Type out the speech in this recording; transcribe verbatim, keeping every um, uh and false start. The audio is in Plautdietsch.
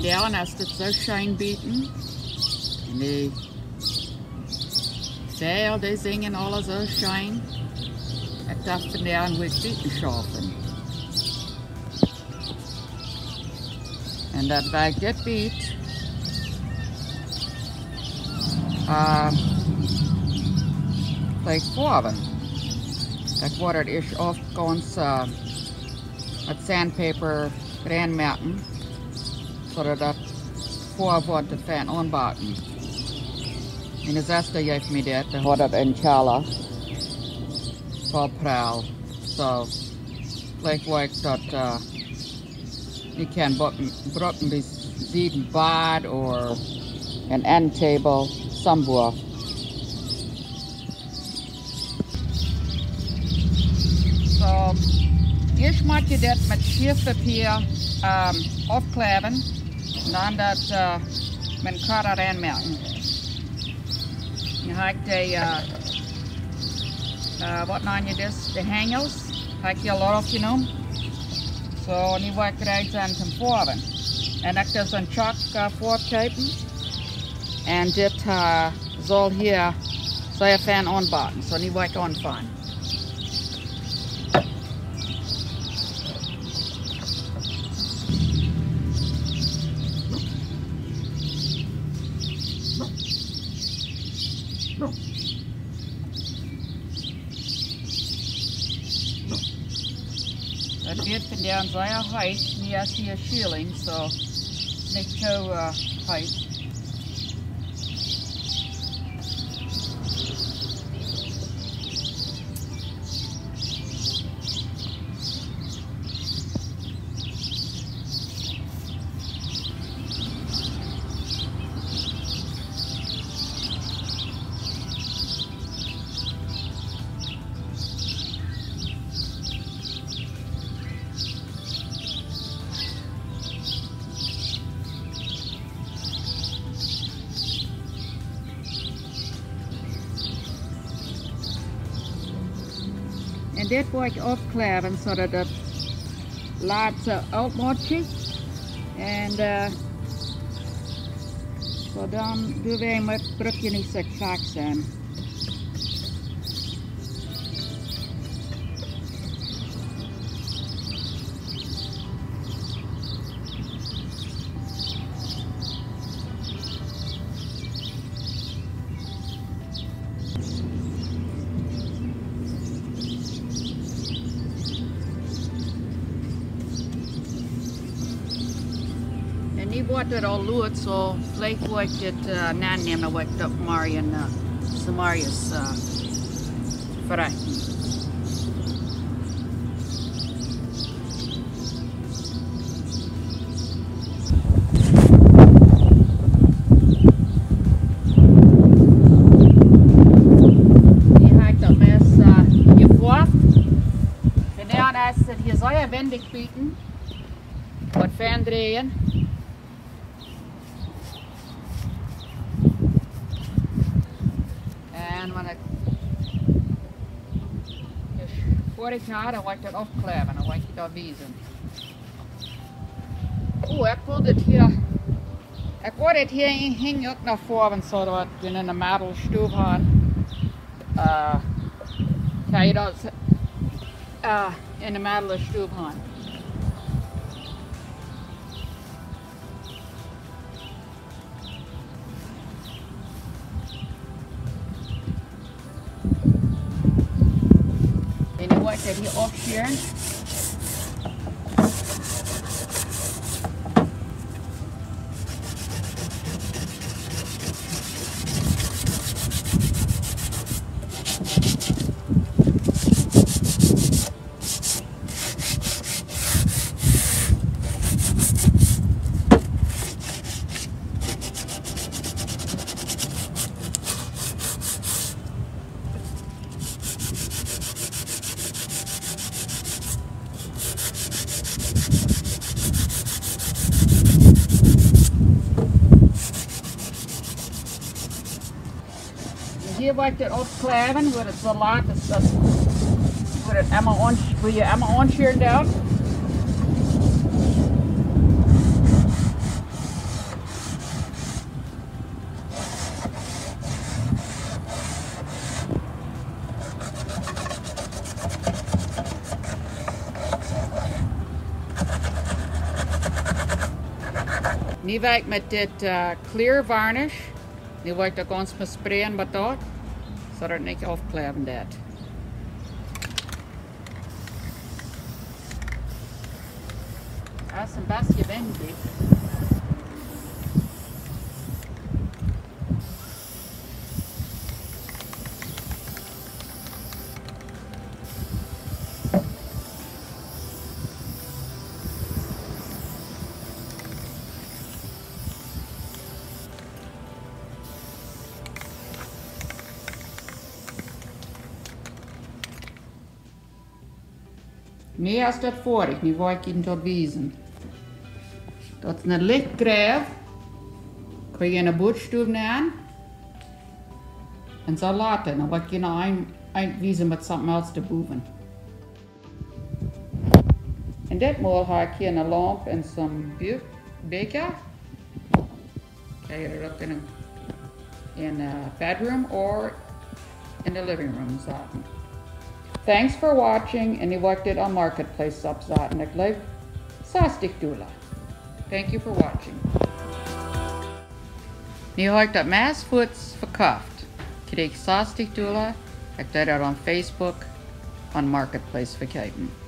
Vondoag es et soo scheen buten. Un de Väajel, dee sinjen aule soo scheen. Ekj docht, vondoag woa ekj buten schaufen. Un daut woa ekj dit Biet, äh, veleicht foawen. Ekj woa daut ieescht oft gaunz, äh, met Sandpaper reinmoaken, soo daut daut Foaw woat fein aunbacken. Miene Sesta jeef mie dit, dee haud daut em Kjalla. Voll prell. Soo, veleicht woa ekj daut, äh, ekj kaun bruken, bruken bie Sied Bad or an end table, somewhere. Soo, ieescht mott jie dit met Schiefpapia, ähm, aufkleewen un dan daut, äh, met Kjalla reinmoaken. Nu hab ekj de, äh, äh, waut nant jie dit? De Henjels. Hab ekj hia lot aufjenomen. Soo, nu woa ekj reed sennen toom foawen. Un ekj doo soon Chalk, äh, Foaw kjeepen. Un dit, äh, saul hia sea fein aunbacken. Soo, nu woa ekj aunfangen. Daut woat vondoag sea heet. Nu es hia Schieling, soo nich too, äh, heet. Un dit woa ekj aufkleewen, soo daut daut lat soo oppmotsjen. Un, äh, soo dan doo wie met brukjen nich soo krakjt sennen. Un nu woat et aul lud, soo veleicht woa ekj dit, äh, nennämen, dan woa ekj daut morjen, äh, zemorjes, äh, verechten. Hia hab ekj daut Mess, äh, jefoaft. Vondoag es et hia sea windich buten. Waut fein dreien. Un wan ekj dit foadich hab, dan woa ekj daut aufkleewen, dan woa ekj daut wiesen. Oh, ekj well dit hia, ekj woa dit hia hinjen uk noch foawen, soo daut wie en de Meddelestow haben. Äh, kjenn jie daut, äh, en de Meddelestow haben. Un nu woa ekj dit hia aufschieren. Hia woa ekj dit aufkleewen, woat et soo lat es daut, woat et emma aun-, woat et emma aunschieren doa. Nu woa ekj met dit, äh, clear varnish, nu woa ekj daut gaunz besprayen met daut, soo daut nich aufkleewen deit. Daut es een bät winjich. Nu es daut foadich, nu woa ekj junt daut wiesen. Daut es een licht grijs, kjenn jie enne Buatstow nämen. Un soo loten, dan woa ekj junt noch een, een wiesen met something else doabowen. Un dit Mol hab ekj hia eene Laump un soon Buak-, Bieekja. Kjenn jie daut en, en, äh, bedroom or in the living room saten. Thanks for watching, un ekj woa dit aun Marketplace oppsaten. Ekj jleew sastich Dolla. Thank you for watching. Nu hab ekj daut meist fuaz vekoft. Kjrieech sastich Dolla. Ekj deed daut aun Facebook, aun Marketplace vekjeepen.